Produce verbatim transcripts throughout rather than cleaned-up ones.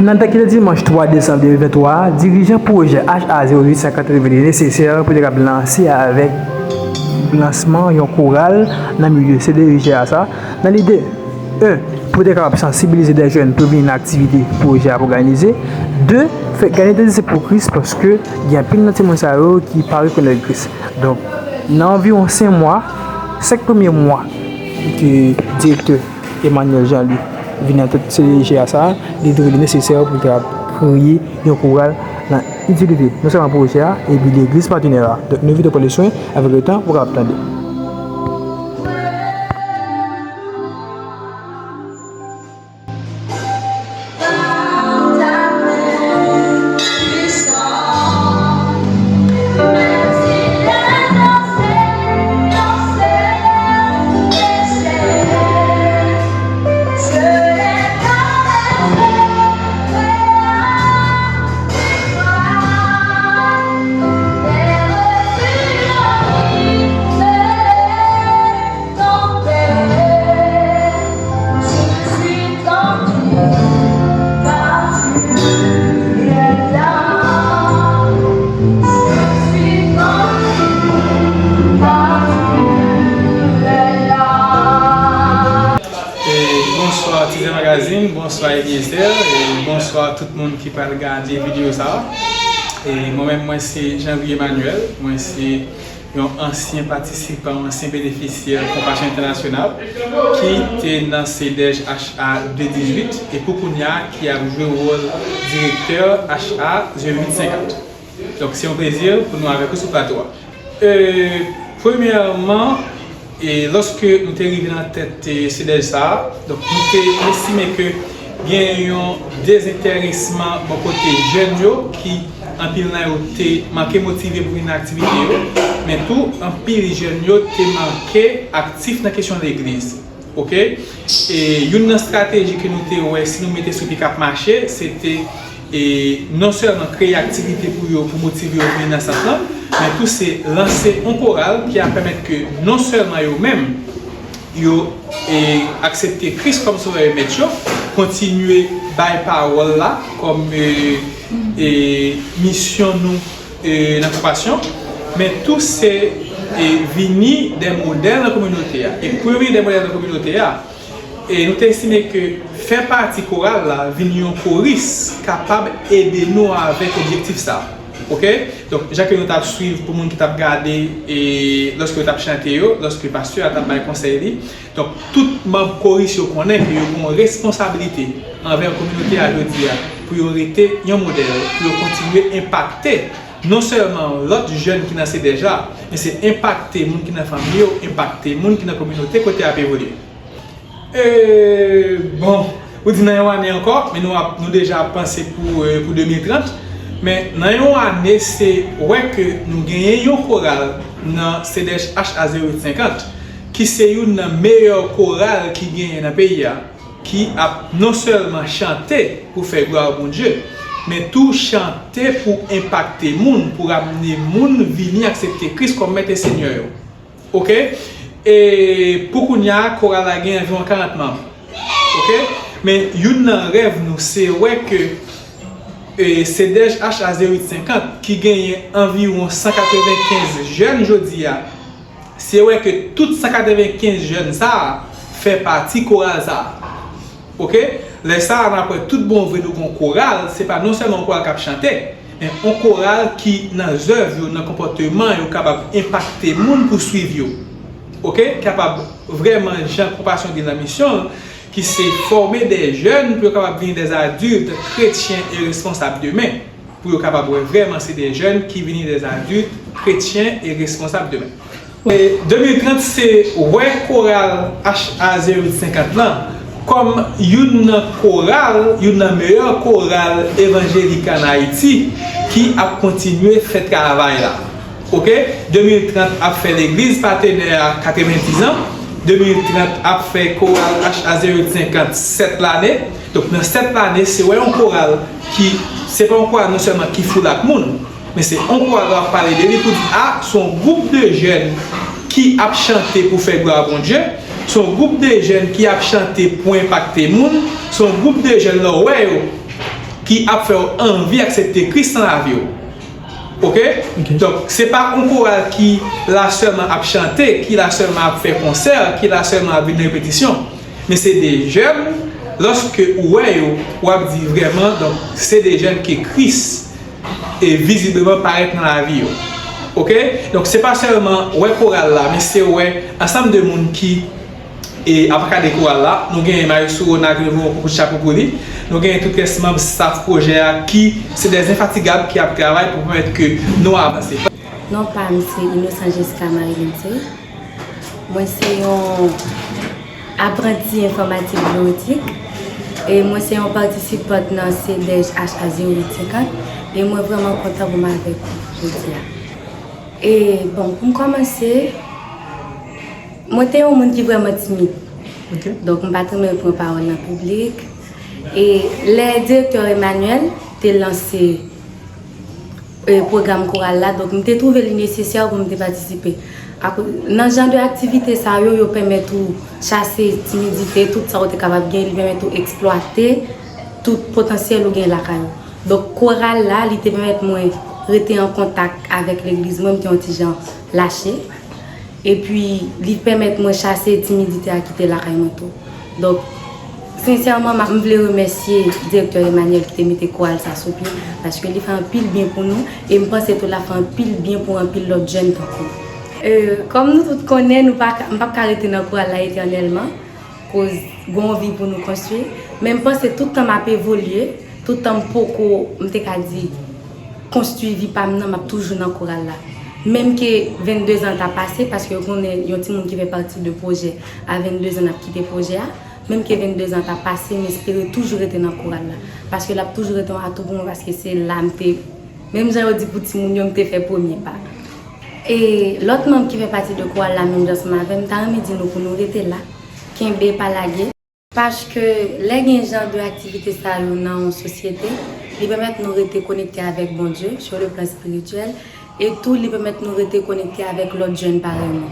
Nan dat ki te dimanch twa desanm de mil venntwa a, dirijan pwojè H A zewo uit senkant revele nesesè pou te kab lanse avèk lansman yon koral nan milye C D I G A sa, nan lide, en, pou te kapab sansibilize de jèn pou vin nan aktivite pwojè ap òganize, de, fè gade de se pou Kris paske gen anpil nan timoun sa yo ki pa rekonèt Kris. Donk, nan anviwon senk mwa, senk premye mwa ke direktè Emmanuel Jean Louis vin nan tèt C D I G A sa, li twouve li nesesè pou l ta kreye yon koral nan itilite non sèlman pwojè a, epi legliz patenè a. Donk, nou envite w pran le swen avèk le tan pou w kapab tande. E, bonswa, Tizè Magazine, bonswa, Eliezer, e bonswa tout moun ki pral gade videyo sa a. E mwen menm, mwen se Jean Louis Emmanuel, mwen se yon ansyen patisipan, yon ansyen benefisyè Konpasyon Entènasyonal ki te nan C D J H A de dizuit e pou kounye a ki ap jwe wòl direktè H A zewo uit senkant. Donk, se yon plezi pou nou avèk ou sou plato a. E, premyèman, e, lòske nou te rive nan tèt, e, C D J sa a, donk, nou te estime ke gen yon dezenteresman bò kote jèn yo ki anpil nan yo te manke motive pou vin nan aktivite yo, men tou anpil jèn yo te manke aktif nan kesyon legliz. Oke? E youn nan estrateji ke nou te wè si nou mete sou pye k ap mache, se te, e, non sèlman kreye aktivite pou yo, pou motive yo vin nan sant lan, men tou se lanse yon koral ki ap pèmèt ke non sèlman yo menm, yo, e, aksepte Kris kòm Sovè e Mèt yo, kontinye bay pawòl la kòm, e, e, misyon nou, e, nan Konpasyon, men tou se, e, vini de modèl nan kominote a. E pou yo vini de modèl nan kominote a, e nou te estime ke fè pati koral la vin yon koris kapab ede nou avèk objektif sa a. Oke? Donk, jan ke nou t ap swiv pou moun ki t ap gade, e lòske yo t ap chante yo, lòske pastè a t ap bay konsèy li, donk, tout manm koris yo konnen ke yo gen yon responsablite anvè kominote a jodi a, pou yo rete yon modèl, pou yo kontinye enpakte non sèlman lòt jèn ki nan C D J la, men se enpakte moun ki nan fanmi yo, enpakte moun ki nan kominote kote y ap evolye. E, bon, ou di nan yon ane ankò, men nou ap, nou deja ap panse pou, e, pou de mil trant. Men nan yon ane, se wè ke nou genyen yon koral nan C D J H A zewo uit senkant, ki se youn nan meyè koral ki genyen nan peyi a, ki ap non sèlman chante pou fè glwa a Bondye, men tou chante pou enpakte moun, pou ramne moun vini aksepte Kris kòm Mèt e Senyè yo. Oke? E pou kounye a, koral la gen anviwon karant manm. Oke? Men youn nan rèv nou, se wè ke, e, C D J H A zewo uit senkant, ki genyen anviwon san katrevenkenz jèn jodi a, se wè ke tout san katrevenkenz jèn sa a fè pati koral sa a. Oke? Lè sa a, n ap wè tout bon vre nou gen yon koral, se pa non sèlman yon koral k ap chante, men yon koral ki nan zèv yo, nan konpòteman yo, kapab enpakte moun pou swiv yo. Oke? Kapab vrèman, jan Konpasyon di nan misyon l, ki se fòme de jèn pou yo kapab vin de adilt kretyen e responsab demen, pou yo kapab wè vrèman se de jèn ki vini de adilt kretyen e responsab demen. E de mil trant se wè koral H A zewo uit senkant lan kòm youn nan koral, youn nan meyè koral evanjelik ann Ayiti ki ap kontinye fè travay la. Oke? De mil trant ap fè legliz patenè a katrevendiz an. De mil trant ap fè koral H A zewo uit senkant sèt lane. Donk, nan sèt lane, se wè yon koral ki, se pa yon koral non sèlman ki foul ak moun, men se yon koral w ap pale de li pou di, a, se yon gwoup de jèn ki ap chante pou fè glwa a Bondye, se yon gwoup de jèn ki ap chante pou enpakte moun, se yon gwoup de jèn lè w wè yo, ki ap fè w anvi aksepte Kris nan lavi w. Oke? Donk, se pa yon koral ki la sèlman ap chante, ki la sèlman ap fè konsè, ki la sèlman ap vin nan repetisyon. Men se de jèn, lòske ou wè yo, w ap di vrèman, donk, se de jèn ke Kris e vizibleman parèt nan lavi yo. Oke? Donk, se pa sèlman wè koral la, men se wè ansanm de moun ki e ap akade koral la. Nou gen Maestro Ronald ki nou voye yon kout chapo pou li. Nou gen tout rès manm staff pwojè a ki se des infatigab ki ap travay pou pèmèt ke nou avanse. Non pa m se Innocent Jessica Marie Lindsay. Mwen se yon apranti enfòmatik biwotik e mwen se yon patisipant nan CEDEJ H A zewo uit senkant e mwen vrèman kontan pou m avèk ou jodi a. E bon, pou m kòmanse, mwen te yon moun ki vrèman timid. Donk, m pa t renmen pran pawòl nan piblik. E lè direktè Emmanuel te lanse e, pwogram koral la, donk, m te twouve li nesesè pou m te patisipe. Akoz, nan jan de aktivite sa yo, yo pèmèt ou chase timidite, tout sa ou te kapab gen, li pèmèt ou eksplwate tout potansyèl ou gen lakay ou. Donk, koral la, li te pèmèt mwen rete an kontak avèk legliz mwen, m te yon ti jan lache. Epi, li pèmèt mwen chase timidite a ki te lakay mwen tou. Donk, sensèman, m ap, m vle remèsye direktè Emmanuel ki te mete koral sa sou pye, paske li fè anpil byen pou nou, e m panse tou l ap fè anpil byen pou anpil lòt jèn tankou m. E, kòm nou tout konnen, nou pa ka, m p ap ka rete nan koral la etènèlman, koz gon vi pou nou konstwi, men m panse tout tan m ap evolye, tout tan m poko, m te ka di, konstwi vi pa m nan, m ap toujou nan koral la. Menm ke venndezan ta pase, paske ou konnen yon timoun ki fè pati de pwojè a venndezan ap kite pwojè a, menm ke venndezan ta pase, m espere toujou rete nan koral la, paske l ap toujou rete yon atou pou mwen, paske se la m te, menm jan yo di pou timoun yo, m te fè premye pa. E lòt manm ki fè pati de koral la, menm jan ansanm avè m, m ta renmen di nou pou nou rete la, kenbe, pa lage. Paske lè gen jan de aktivite sa yo nan yon sosyete, li pèmèt nou rete konekte avèk Bondye sur le plan spirituel, e tou li pèmèt nou rete konekte avèk lòt jèn parèy nou.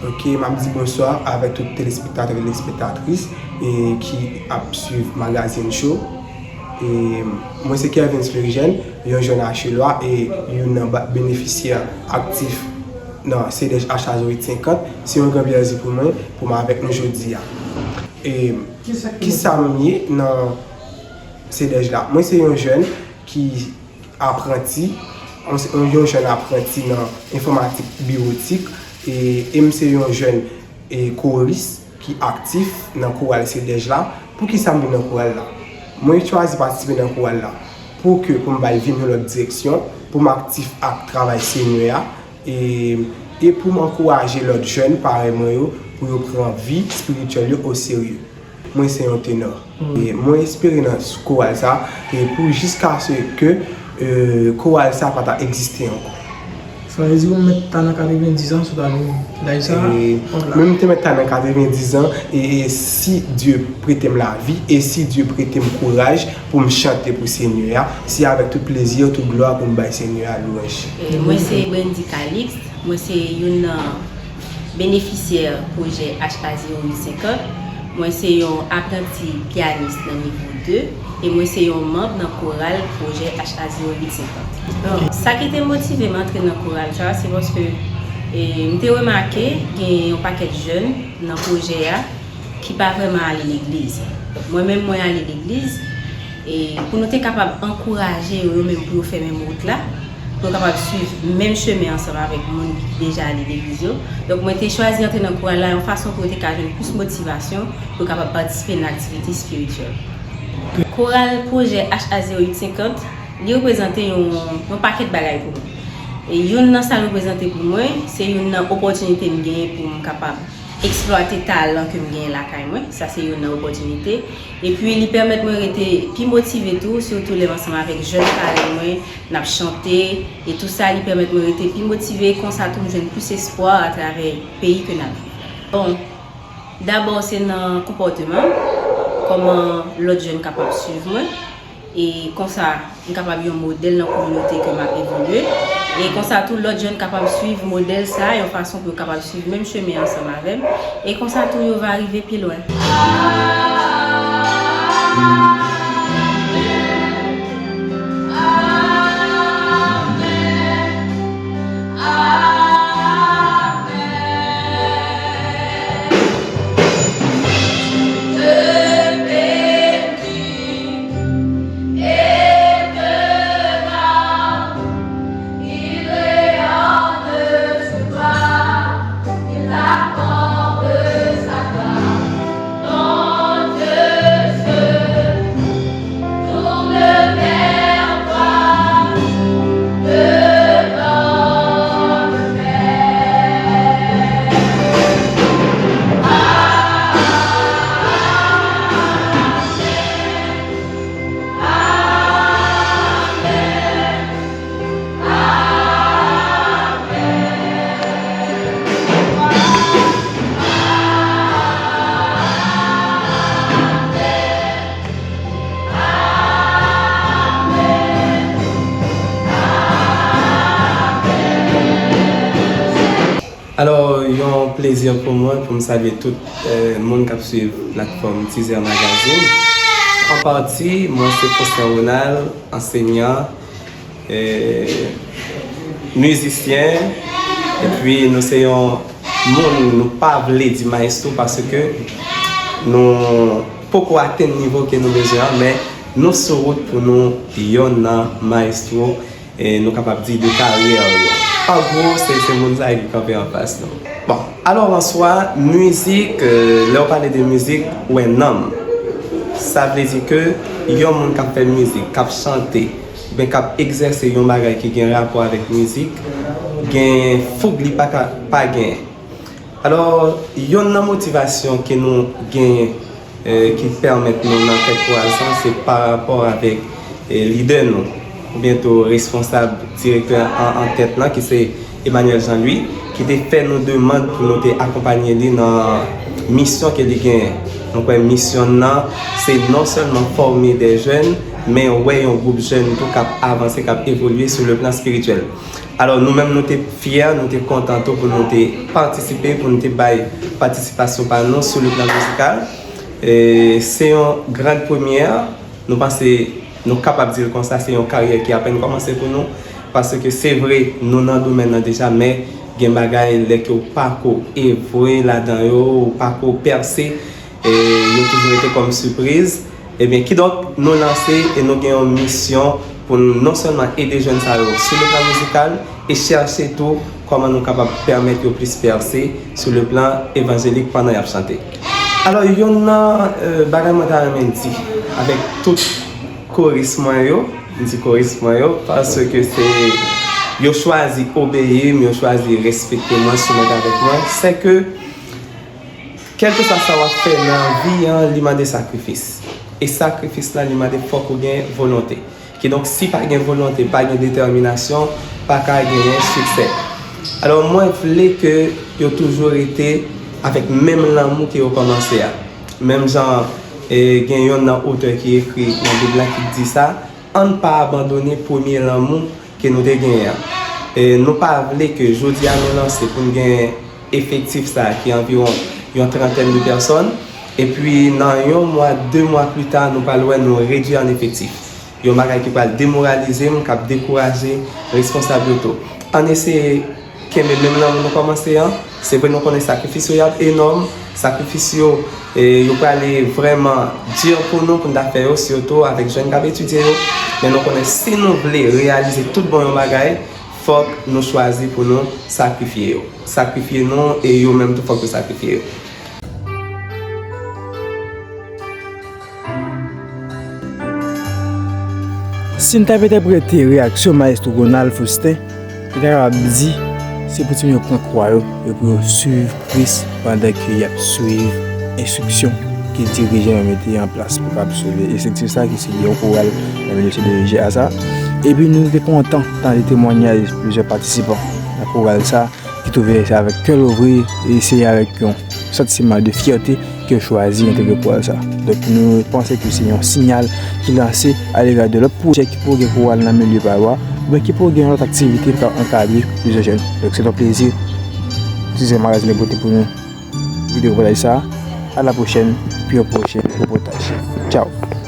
Ok, m ap di bonswa avèk tout telespektatè, telespektatris e ki ap swiv Magazine Show. E mwen se Kervens Fleury Jeune, yon jèn Achelwa e youn nan ba- benefisyè aktif nan CEDEJ H A zewo uit senkant. Se yon gran plèzi pou mwen pou m avèk nou jodi a. E kisa m ye nan CEDEJ la? Mwen se yon jèn ki apranti, yon, yon jèn apranti nan enfòmatik biwotik, e, e m se yon jèn, e, koris ki aktif nan koral CEDEJ la. Poukisa m vin nan koral la? Mwen chwazi patisipe nan koral la pou ke, pou m bay vi m yon lòt direksyon, pou m aktif ak travay Senyè a, e, e pou m ankouraje lòt jèn parèy mwen yo pou yo pran vi espirityèl yo oserye. Mwen se yon tenò. E mwen espere nan s- koral sa, e pou jiskaske, e, koral sa pa ta egziste ankò. Sa vle di ou mèt ta nan katrevendiz an sou ta vin laj sa? E mwen m te mèt ta nan katrevendiz an, e, e si Dye prete m lavi, e si Dye prete m kouraj pou m chante pou Senyè a, se avèk tout plezi, tout glwa pou m bay Senyè a lwanj. E mwen se Brandy Calixte, mwen se youn nan Benefisyè pwojè H A zewo uit senkant, mwen se yon apranti pyanis nan nivo de e mwen se yon manm nan koral pwojè H A zewo uit senkant. Bon, sa ki te motive m antre nan koral sa, se paske, e, m te remake gen yon pakèt jèn nan pwojè a ki pa vrèman ale legliz. Donk, mwen menm, mwen ale legliz, e pou nou te kapab ankouraje yo, yo menm, pou yo fè menm wout la, pou yo kapab swiv menm chemen ansanm avèk moun ki deja ale legliz yo. Donk, mwen te chwazi antre nan koral la yon fason pou yo te ka jwenn plis motivasyon pou yo kapab patisipe nan aktivite espirityèl. Koral pwojè H A zewo uit senkant, li reprezante yon, yon pakèt bagay pou mwen. E youn nan sa l reprezante pou mwen, se youn nan opòtinite m genyen pou m kapab eksplwate talan ke m genyen lakay mwen. Sa se youn nan opòtinite. Epi li pèmèt mwen rete pi motive tou, sitou lè m ansanm avèk jèn parèy mwen, n ap chante, e tou sa li pèmèt mwen rete pi motive, konsa tou m jwenn plis espwa atravè peyi ke n ap viv la. Bon, dabò se nan konpòteman m, kòman lòt jèn kapab swiv mwen, e konsa m kapab yon modèl nan kominote ke m ap evolye, e konsa tou lòt jèn kapab swiv modèl sa a yon fason pou yo kapab swiv menm chemen ansanm avè m, e konsa tou yo va rive pi lwen. Alò, yon plezi pou mwen pou m salye tout, eh, moun k ap swiv platfòm Tizè Magazine. An pati, mwen se Faustin Ronald, ansenyan, eh, mizisyen, epi nou se yon moun, nou pa vle di mayestwo paske nou poko atenn nivo ke nou bezwen an, men nou sou wout pou nou yonn nan mayestwo, e nou kapab di, de karyè yo. An gwo, se, se moun sa yo ki kanpe anfas nou. Bon, alò, an swa, mizik, eh, lè w pale de mizik, ou wè nanm. Sa vle di ke yon moun k ap fè mizik, k ap chante, oubyen k ap egzèse yon bagay ki gen rapò avèk mizik, gen foug li pa ka pa genyen. Alò, yonn nan motivasyon ke nou genyen, eh, ki pèmèt nou nan fè koral sa, se pa rapò avèk, eh, lidè nou, oubyen tou responsab, direktè an, an tèt lan, ki se Emmanuel Jean Louis, ki te fè nou demann pou nou te akonpanye li nan misyon ke li genyen. Nou kwè misyon nan, se non sèlman fòme de jèn, men wè yon gwoup jèn tou k ap avanse, k ap evolye sou le plan espirityèl. Alò, nou menm, nou te fyè, nou te kontan tou pou nou te patisipe, pou nou te bay patisipasyon pa nou sou le plan mizikal. E se yon gran premyè. Nou panse, nou kapab di l konsa, se yon karyè ki apèn kòmanse pou nou. Paske se vre, nou nan domèn nan deja, men gen bagay lè ke w pa ko evre ladan yo, ou pa ko pèse, e yo toujou rete kòm sipriz. Ebyen, kidonk, nou lanse e nou gen yon misyon pou nou non sèlman ede jèn sa yo sou le plan mizikal e chèche tou kòman nou kapab pèmèt yo plis pèse sou le plan evanjelik pandan y ap chante. Alò, yonn nan, eh, bagay mwen ta renmen di avèk tout koris mwen yo, m di koris mwen yo, paske se yo chwazi obeyi m, yo chwazi respekte mwen, soumèt avèk mwen, se ke kèlkeswa sa w ap fè nan vi an, li mande sakrifis. E sakrifis la, li mande fòk ou gen volonte. Kidonk, si pa gen volonte, pa gen detèminasyon, pa ka genyen siksè. Alò, mwen vle ke yo toujou rete avèk menm lanmou ke yo kòmanse a. Menm jan, e, gen yonn nan otè ki ekri nan Bib la ki di sa, ann pa abandone premye lanmou ke nou te genyen an. E, nou pa vle ke jodi a nou lanse pou n gen efektif sa a ki anviwon yon trantèn de pèsòn. Epi nan yon mwa, de mwa pli ta, nou pral wè nou redui an efektif. Yon bagay ki pral demoralize m, k ap dekouraje responsab yo tou. Ann eseye kenbe menm lanmou nou kòmanse an. Se vre nou konnen sakrifis yo y ap enòm, sakrifis yo, e, yo prale vrèman di pou nou, pou n ta fè yo, sitou avèk jèn k ap etidye yo. Men nou konnen si nou vle reyalize tout bon yon bagay, fòk nou chwazi pou nou sakrifye yo. Sakrifye nou, e yo menm tou fòk yo sakrifye yo. Si n t ap entèprete reyaksyon Mayestwo Ronald Faustin, nou ta kapab di se pou timoun yo pran kwa yo e pou yo suiv Kris pandan ke y ap suiv enstriksyon ke dirijan yo mete an plas pou kapab sove estrikti sa ki se yon koral nan milye se de jè a sa. Epi nou te kontan tande temwanyaj plizyè patisipan nan koral sa ki twouve se avèk kè louvri e se avèk yon santiman de fyète ke yo chwazi entegre koral sa. Donk nou panse ke se yon siyal ki lanse alega de lòt pwojè ki poko gen koral nan milye pa yo a, oubyen ki poko gen yon lòt aktivite ki ka ankadre plizyè jèn. Donk se yon plezi Tizè Magazin te pote pou nou videyo repòtaj sa. A la pwochèn pou yon pwochen repòtaj. Tchaw!